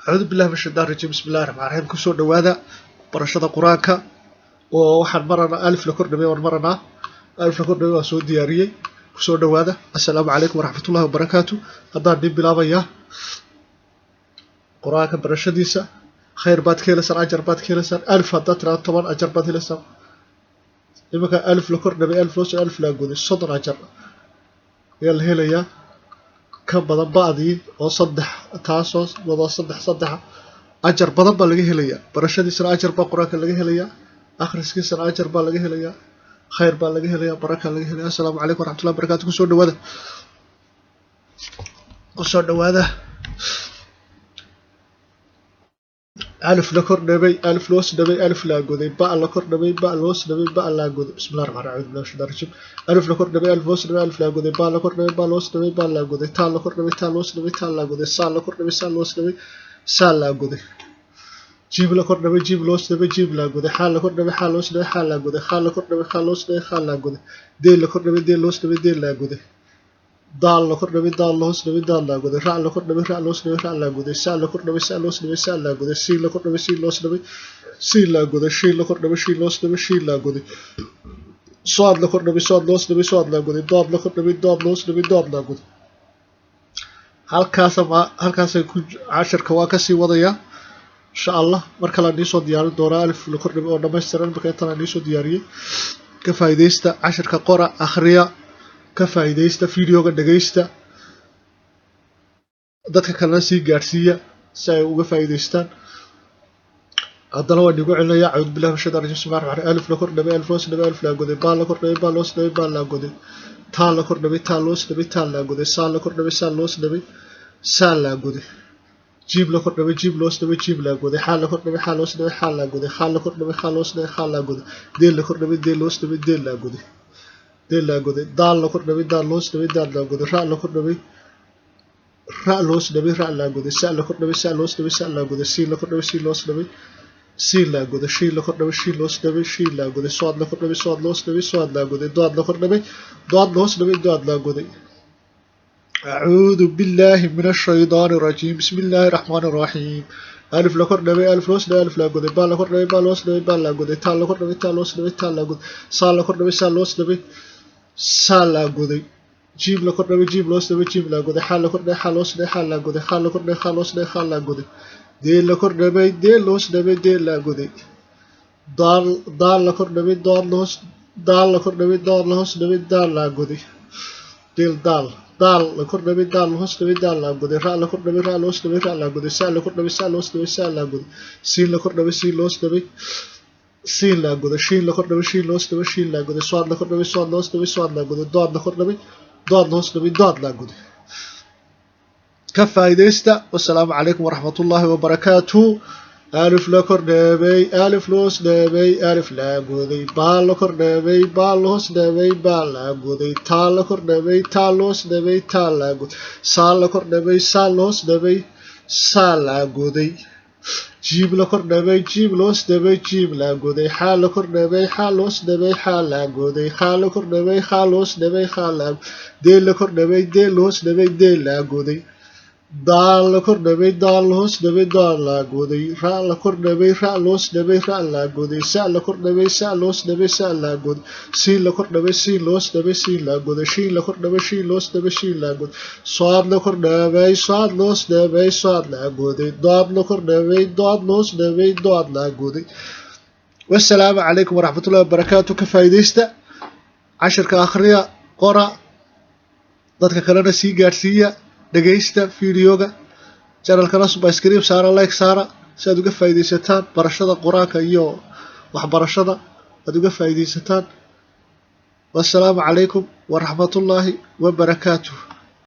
Acuudu billahi min shaytaan rajiim. Bismi illahi raxmaan raxiim. Kusoo dhowaada barashada Qur-aanka oo waxaan maranaa alif la kordhamay. Waan maranaa alif la kordhamay, waan soo diyaariyey. Kusoo dhowaada. Assalaamu calaykum waraxmatullahi wabarakaatu. Haddaan dhiin bilaabayaa Qur-aanka barashadiisa, khayr baad ka helaysaan, ajar baad ka helaysaan. Alif haddaad tiraado, 10 ajar baad helaysaan. Iminka alif la kordhamay, alif loo soo, alif laa goday, 30 ajar ayaa la helayaa. Ka badan ba'dii oo saddex, taasoo wado saddex saddexa, ajar badan baa laga helayaa. Barashadiisana ajar baa Qur-aanka laga helayaa, akhriskiisana ajar baa laga helayaa, khayr baa laga helayaa, baraka laga helaya. Assalaamu calaykum waraxmatullahi wabarakatu. Kusoo dhawaada, kusoo dhawaada. Alif la kor dhabay, alif loos dhabay, alif laa goday. Ba la kor dhabay, ba loos dhabay, ba laa goday. Bismillahi raxmaan raxiim. Billahi shaytaan rajiim. Alif la kor dhabay, alif loos dhabay, alif laa goday. Ba la kor dhabay, ba loos dhabay, ba laa goday. Taa la kor dhabay, taa loos dhabay, taa laa goday. Saa la kor dhabay, saa loos dhabay, saa laa goday. Jiim la kor dhabay, jiim loos dhabay, jiim laa goday. Xaa la kor dhabay, xaa loos dhabay, xaa laa goday. Xaa la kor dhabay, xaa loos dhabay, xaa laa goday. Deel la kor dhabay, deel loos dhabay, deel laa goday. Daal la kor dhabay, daal loos dhabay, daal laa goday. Ra' la kor dhabay, ra' loos dhabay, ra' laa goday. Sa la kor dhabay, sa loos dhabay, sa laa goday. Siin la kor dhabay, siin loos dhabay, siin laa goday. Shiin la kor dhabay, shiin loos dhabay, shiin laa goday. Soad la kor dhabay, soad loos dhabay, soad laa goday. Dood la kor dhabay, dood loos dhabay, dood laa goday. Halkaasa ma halkaasay ku cashirka waa kasii wadayaa, insha Allah. Mar kale aan iisoo diyaarin doonaa alif la kor dhabay oo dhammaystiran. Marka intaan aan iisoo diyaariyey, ka faa'iidaysta cashirka, qora, akhriya, ka faa'iidaysta videoga, dhegaysta, dadka kalena sii gaadhsiiya si ay uga faa'iidaystaan. Haddana waan igu celinayaa. Acuudu billahi min shaytaan rajim. Bismillahi raxmaan raxiim. Alif la kor dhabay, alif loos dhabay, alif laa goday. Baa la kor dhabay, baa loos dhabay, baa laa goday. Taa la kor dhabay, taa loos dhabay, taa laa goday. Saa la kor dhabay, saa loos dhabay, saa laa goday. Jiim la kor dhabay, jiim loos dhabay, jiim laa goday. Xaa la kor dhabay, xaa loos dhabay, xaa laa goday. Xaa la kor dhabay, xaa loos dhabay, xaa laa goday. Deel la kor dhabay, deel loos dhabay, deel laa goday, deel laa goday. Daal la kor dhabay, daal loos dhabay, daal laa goday. Ra' la kor dhabay, ra' loos dhabay, ra' laa goday. Sa la kor dhabay, sa loos dhabay, sa laa goday. Siin la kor dhabay, siin loos dhabay, siin laa goday. Shiin la kor dhabay, shiin loos dhabay, shiin laa goday. Soad la kor dhabay, soad loos dhabay, soad laa goday. Dood la kor dhabay, dood loos dhabay, dood laa goday. أعوذ بالله من الشيطان الرجيم. بسم الله الرحمن الرحيم. ألف la kor dhabay, alif loos dhabay, alif laa goday. Baa la kor dhabay, baa loos dhabay, baa laa goday. Taa la kor dhabay, taa loos dhabay, taa laa goday. Saa la kor dhabay, saa loos dhabay, saa laa goday. Jiim la kor dhabay, jiim loos dhabay, jiim laa goday. Xaa la kor dhabay, xaa loos dhabay, xaa laa goday. Xaa la kor dhabay, xaa loos dhabay, xaa laa goday. Deel la kor dhabay, deel loos dhabay, deel laa goday. Daal, daal la kor dhabay, daal loos, daal la kor dhabay, daal la hoos dhabay, daal laa goday. Deel, daal, daal la kor dhabay, daal la hoos dhabay, daal laa goday. Ra' la kor dhabay, ra' loos dhabay, ra' laa goday. Sa la kor dhabay, sa loos dhabay, sa laa goday. Siin la kor dhabay, siin loos dhabay, siin laa goday. Shiin la kor dhabay, shiin loos dhabay, shiin laa goday. Soad la kor dhabay, soad loos dhabay, soad laa goday. Dood la kor dhabay, dood loos dhabay, dood laa goday. Ka faa'iidaysta. Wasalaamu calaykum waraxmatullaahi wabarakaatu. Alif la kor dhabay, alif loos dhabay, alif laa goday. Baa la kor dhabay, baa loos dhabay, baa laa goday. Taa la kor dhabay, taa loos dhabay, taa laa goday. Saa la kor dhabay, saa loos dhabay, saa laa goday. Jiim la kor dhabay, jiim loos dhabay, jiim laa goday. Xaa la kor dhabay, xaa loos dhabay, xaa laa goday. Xaa la kor dhabay, xaa loos dhabay, xaa laa. Deel la kor dhabay, deel loos dhabay, deel laa goday. Daal la kor dhabay, daal loos dhabay, daal laa goday. Ra' la kor dhabay, ra' loos dhabay, ra' laa goday. Sa la kor dhabay, sa loos dhabay, sa laa goday. Siin la kor dhabay, siin loos dhabay, siin laa goday. Shiin la kor dhabay, shiin loos dhabay, shiin laa goday. Soad la kor dhabay, soad loos dhabay, soad laa goday. Dood la kor dhabay, dood loos dhabay, dood laa goday. Wasalaamu calaykum waraxmatullahi wabarakaatu. Ka faa'iidaysta cashirka, akhriya, qora, dadka kalena sii gaadhsiiya. Dhegaysta videoga, channelkana subscribe saara, like saara, si aad uga faa'iidaysataan barashada Qur-aanka iyo waxbarashada aad uga faa'iidaysataan. Wassalaamu calaykum waraxmatullaahi wabarakaatuh.